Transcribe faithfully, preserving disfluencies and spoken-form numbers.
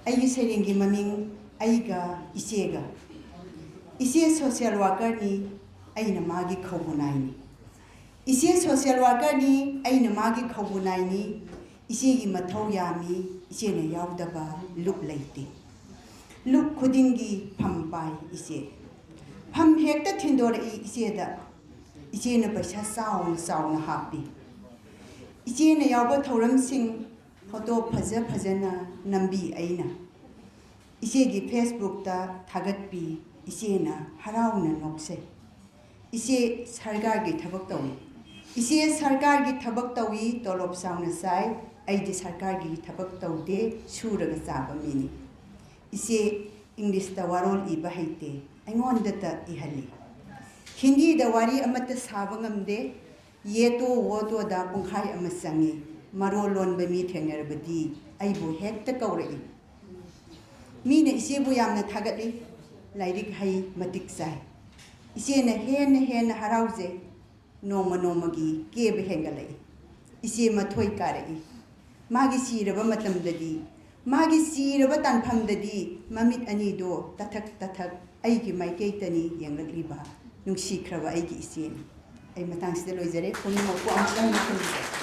ꯑꯩꯒꯤ ꯁꯩꯔꯦꯡꯒꯤ ꯃꯃꯤꯡ ꯑꯩꯒ ꯏꯆꯦꯒ꯫ ꯏꯆꯦ social workerꯅꯤ, ꯑꯩꯅ ꯃꯥꯒꯤ ꯈꯧꯕꯨꯅꯥꯏꯅꯤ꯫ ꯏꯆꯦ social workerꯅꯤ, ꯑꯩꯅ ꯃꯥꯒꯤ ꯈꯧꯕꯨꯅꯥꯏꯅꯤ꯫ ꯏꯆꯦꯒꯤ ꯃꯊꯧ ꯌꯥꯝꯃꯤ, ꯏꯆꯦꯅ ꯌꯥꯎꯗꯕ ꯂꯨꯞ ꯂꯩꯇꯦ꯫ ꯂꯨꯞ ꯈꯨꯗꯤꯡꯒꯤ ꯐꯝ ꯄꯥꯏ ꯏꯆꯦ꯫ ꯐꯝ ꯍꯦꯛꯇ ꯊꯤꯟꯗꯣꯔꯛꯏ ꯏꯆꯦꯗ꯫ ꯏꯆꯦꯅ ꯄꯩꯁꯥ ꯆꯥꯎꯅ ꯆꯥꯎꯅ ꯍꯥꯞꯄꯤ꯫ ꯏꯆꯦꯅ ꯌꯥꯎꯕ ꯊꯧꯔꯝꯁꯤꯡ photo ꯐꯖ ꯐꯖꯅ ꯅꯝꯕꯤ ꯑꯩꯅ꯫ ꯏꯆꯦꯒꯤ Facebookꯇ ꯊꯥꯒꯠꯄꯤ, ꯏꯆꯦꯅ ꯍꯔꯥꯎꯅ ꯅꯣꯛꯆꯩ꯫ ꯏꯆꯦ ꯁꯔꯀꯥꯔꯒꯤ ꯊꯕꯛ ꯇꯧꯏ꯫ ꯏꯆꯦ ꯁꯔꯀꯥꯔꯒꯤ ꯊꯕꯛ ꯇꯧꯏ, ꯇꯣꯂꯣꯞ ꯆꯥꯎꯅ ꯆꯥꯏ꯫ ꯑꯩꯗꯤ ꯁꯔꯀꯥꯔꯒꯤ ꯊꯕꯛ ꯇꯧꯗꯦ, ꯁꯨꯔꯒ ꯆꯥꯕ ꯃꯤꯅꯤ꯫ ꯏꯆꯦ Englishꯇ ꯋꯥꯔꯣꯜ ꯏꯕ ꯍꯩꯇꯦ, ꯑꯩꯉꯣꯟꯗꯇ ꯏꯍꯜꯂꯤ꯫ ꯍꯤꯟꯗꯤꯗ ꯋꯥꯔꯤ ꯑꯃꯠꯇ ꯁꯥꯕ ꯉꯝꯗꯦ꯫ ꯌꯦꯇꯣ ꯋꯣꯇꯣꯗ ꯄꯨꯡꯈꯥꯏ ꯑꯃ ꯆꯪꯏ꯫ ꯃꯔꯣꯜ ꯂꯣꯟꯕ ꯃꯤ ꯊꯦꯡꯅꯔꯕꯗꯤ ꯑꯩꯕꯨ ꯍꯦꯛꯇ ꯀꯧꯔꯛꯏ꯫ ꯃꯤꯅ ꯏꯆꯦꯕꯨ ꯌꯥꯝꯅ ꯊꯥꯒꯠꯂꯤ꯫ ꯂꯥꯏꯔꯤꯛ ꯍꯩ, ꯃꯇꯤꯛ ꯆꯥꯏ꯫ ꯏꯆꯦꯅ ꯍꯦꯟꯅ ꯍꯦꯟꯅ ꯍꯔꯥꯎꯖꯩ꯫ ꯅꯣꯡꯃ ꯅꯣꯡꯃꯒꯤ ꯀꯦꯕ ꯍꯦꯟꯒꯠꯂꯛꯏ꯫ ꯏꯆꯦ ꯃꯊꯣꯏ ꯀꯥꯔꯛꯏ꯫ ꯃꯥꯒꯤ ꯆꯤꯔꯕ ꯃꯇꯝꯗꯗꯤ, ꯃꯥꯒꯤ ꯆꯤꯔꯕ ꯇꯥꯟꯐꯝꯗꯗꯤ ꯃꯃꯤꯠ ꯑꯅꯤꯗꯣ ꯇꯊꯛ ꯇꯊꯛ ꯑꯩꯒꯤ ꯃꯥꯏꯀꯩꯇꯅꯤ ꯌꯦꯡꯂꯛꯂꯤꯕ ꯅꯨꯡꯁꯤꯈ꯭ꯔꯕ ꯑꯩꯒꯤ ꯏꯆꯦꯅꯤ꯫ ꯑꯩ ꯃꯇꯥꯡꯁꯤꯗ ꯂꯣꯏꯖꯔꯦ꯫ ꯄꯨꯝꯅꯃꯛꯄꯨ ꯑꯃꯨꯛꯇꯪ ꯈꯨꯔꯨꯝꯖꯔꯤ꯫